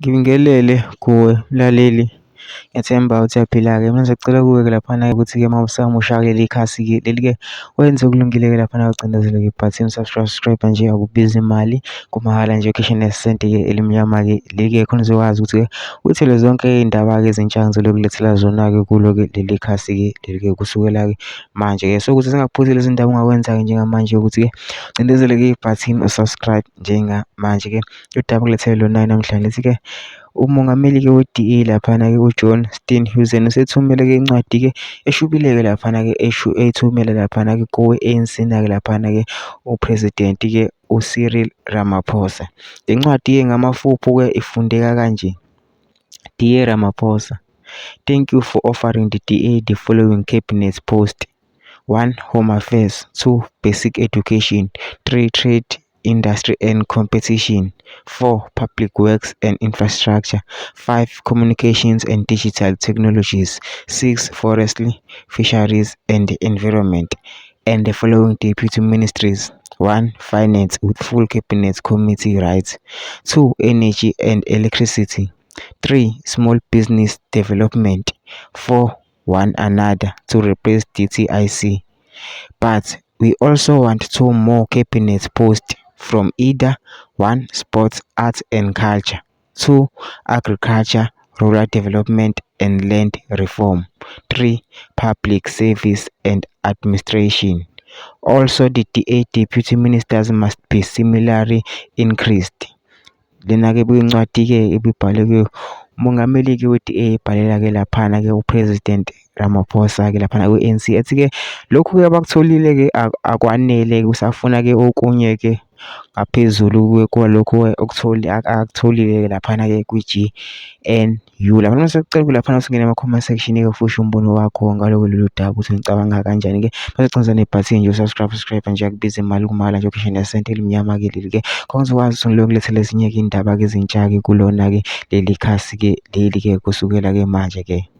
Ngibingelele kuwe mlaleli, ngiyathemba ukuthi uyaphila-ke. Mina ngisacela kuwe-ke laphana ukuthi-ke uma usamusha kuleli khasi-ke leli-ke wenze okulungile-ke laphana ucindezele-ke ibhathini subscribe nje akubizi imali kumahhala nje ukhishwe nesenti-ke elimnyama-ke leli-ke khona uzokwazi ukuthi-ke uthole zonke iy'ndaba-ke ezintsha engizobe zona-ke kulo-ke leli khasi-ke leli-ke kusukela-ke manje-ke. So ukuze zingakuphuthi lezi ndaba ongakwenza-ke njengamanje ukuthi-ke ucindezele-ke ibhathini u-subscribe njengamanje-ke. Udaba engilethele lona namhlanje lithi-ke umongameli-ke we-D_A laphana-ke uJohn Steenhuisen usethumele-ke incwadi-ke eshubile-ke laphana-ke eyithumela laphana-ke kowe-A_N_C na-ke laphana-ke u-president-ke uCyril Ramaphosa. Le ncwadi-ke ngamafuphi-ke ifundeka kanje. Dear Ramaphosa, thank you for offering the D_A the following cabinet post. 1. Home Affairs. 2. Basic Education. 3. Trade, Industry and Competition. 4. Public Works and Infrastructure. 5. Communications and Digital Technologies. 6. Forestry, Fisheries and the Environment. And the following deputy ministries. 1. Finance with full cabinet committee rights. 2. Energy and Electricity. 3. Small Business Development. 4. One another to replace DTIC. But we also want two more cabinet posts from either 1. Sports, Arts and Culture, 2. Agriculture, Rural Development and Land Reform, 3. Public Service and Administration. Also, the DA deputy ministers must be similarly increased. Lena-ke kuyincwadi-ke ebibhalwe-ke umongameli-ke we-D_A ebhalela-ke laphana-ke u-President Ramaphosa-ke laphana kwi-A_N_C ethi-ke lokhu-ke abakutholile-ke akwanele kusafuna-ke okunye-ke ngaphezulu kwalokhu akutholile-ke laphana-ke kwi-G_N_U. Laphana masekucela laphana usungene ema-comment section-ke ufushe umbono wakho ngaloko lolu daba ukuthi ucabanga kanjani-ke. Bese ucinza nebhathini nje u-subscribe subscribe nje akubiza imali kumahhala nje ukhishwe nesenti elimnyama-ke leli-ke khona uzokwazi ukuthi ngilokhu ngilethele ezinye-ke iy'ndaba-ke ezintsha-ke kulona-ke leli khasi-ke leli-ke kusukela-ke manje-ke.